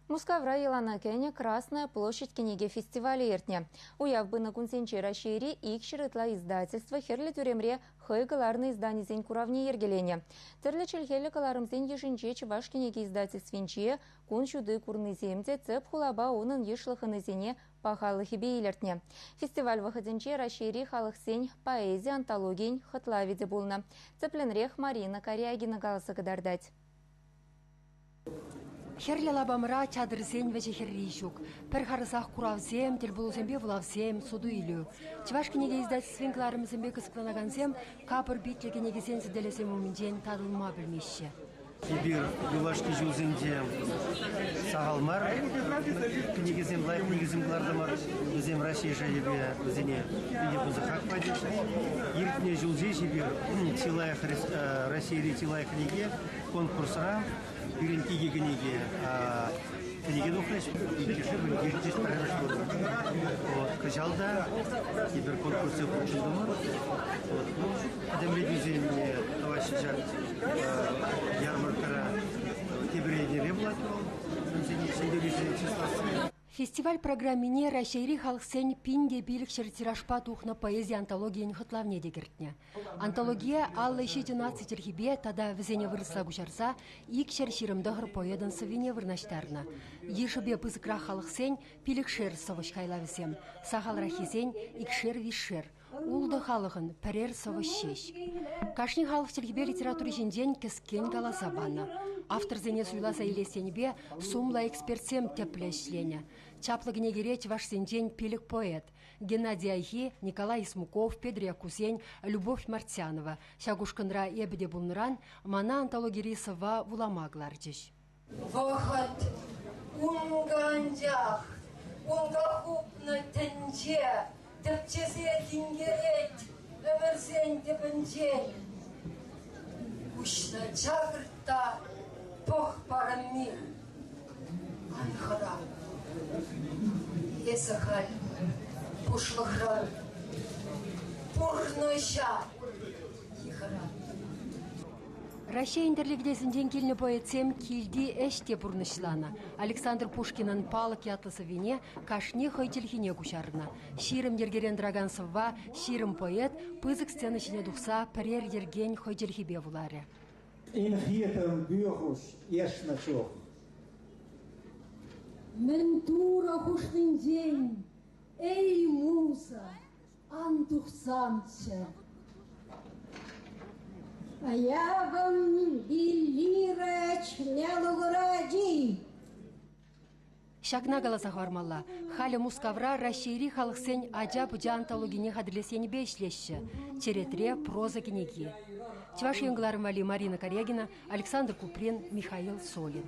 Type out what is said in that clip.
Мускавра йӑлана кӗнӗ «Красная площадь» кӗнеке фестивалӗ иртнӗ. Уяв пынӑ кунсенче Раҫҫейри 200 ытла издательство Хӗрлӗ тӳремре хӑй кӑларнӑ изданисен куравне йӗркеленӗ. Тӗрлӗ чӗлхеллӗ кӑларӑмсен йышӗнче Чӑваш кӗнеке издательствинче кун ҫути курнисем те тӗп хулапа унӑн йышлӑ хӑнисене пахалӑхӗпе илӗртнӗ. Фестиваль вӑхӑтӗнче Раҫҫейри халӑхсен поэзи антологийӗн хӑтлавӗ те пулнӑ. Тӗплӗнрех Марина Карягина каласа кӑтартать. Хӗрлӗ лапамра чатӑрсен вӗҫӗ-хӗрри ҫук. Пӗр харӑсах куравсем, тӗлпулусемпе вулавсем, суту-илӳ. Чӑваш кӗнеке издательствин кӑларӑмӗсемпе кӑсӑкланакансем капӑр питлӗ кӗнекесен сӗтелӗсем умӗнчен татӑлма пӗлмеҫҫӗ. Эпир юлашки ҫулсенче сахал мар кӗнекесем, лайӑх кӗнекесем кӑлартӑмӑр. Вӗсем Раҫҫей шайӗпе вӗсене питӗ пысӑк хак пачӗҫ. Иртнӗ ҫул ҫеҫ эпир чи лайӑх Раҫҫейри чи лайӑх кӗнеке конкурсра пирӗн икӗ кӗнеке кӗнеке тухрӗҫ, иккӗшӗ йышӑнчӗҫ пӗрремӗш вырӑн. Вот, кӑҫал та эпир конкурса хутшӑнтӑмӑр. Вот, ну, пӗтӗмлетӳсене тӑваҫҫӗ ҫак ярмаркӑра. Тепӗр эрнере пулать вӑл. Вӗсене ҫӗнтерӳҫӗсене чысласси. Фестиваль программине Раҫҫейри халӑхсен 1500 тиражпа тухнӑ поэзи антологийӗн хӑтлавне те кӗртнӗ. Антологие 57 наци чӗлхипе тата вӗсене вырӑсла куҫарса 229 поэтӑн сӑввине вырнаҫтарнӑ. Йышӗпе пысӑкрах халӑхсен пилӗкшер сӑвӑҫ хайлавӗсем, сахалраххисен икшер-виҫшер. Ултӑ халӑхӑн пӗрер сӑвӑҫ ҫеҫ. Кашни халӑх чӗлхипе литератури ҫинчен кӗскен каласа панӑ. Авторсене суйласа илес енӗпе сумлӑ экспертсем тӗплӗ ӗҫленӗ. Чаплӑ кӗнекере чӑвашсенчен пилӗк поэт Геннадий Айхи, Николай Исмуков, Петӗр Яккусен, Любовь Мартьянова. Ҫак ушкӑнра эпӗ те пулнӑран мана антологири сӑвва вулама кӑларчӗҫ. Вӑхӑт унка анчах, унка хупнӑ тӗнче тӗпчесе тинкерет ӗмӗрсен тӗпӗнчен. Куҫна чакӑрт та пӑх парӑнми, ан хӑра. Эсӗ халь пушлӑхран пурнӑҫа йыхӑран. Раҫҫейӗн тӗрлӗ кӗтесӗнчен килнӗ поэтсем килти ӗҫ те пурнӑҫланӑ. Александр Пушкинӑн «Палӑк» ятлӑ сӑввине кашни хӑй чӗлхине куҫарнӑ. 20 йӗркерен тӑракан сӑвва 20 поэт пысӑк сцена ҫине тухса пӗрер йӗркен хӑй чӗлхипе вуларӗ. Инхитӑн бюхуш ешнӗ чух. Мӗн Турӑ хушнинчен, эй, муза, ан тухсамччӗ. Аявӑн Иллира чмелугради. Ҫакна каласа хӑвармалла. Халӗ Мускавра Раҫҫейри халӑхсен ача-пӑча антологине хатӗрлес енӗпе ӗҫлеҫҫӗ. Черетре проза кӗнеки. Чӑваш Ен кӑларӑм валли Марина Карягина, Александр Куприн, Михаил Солин.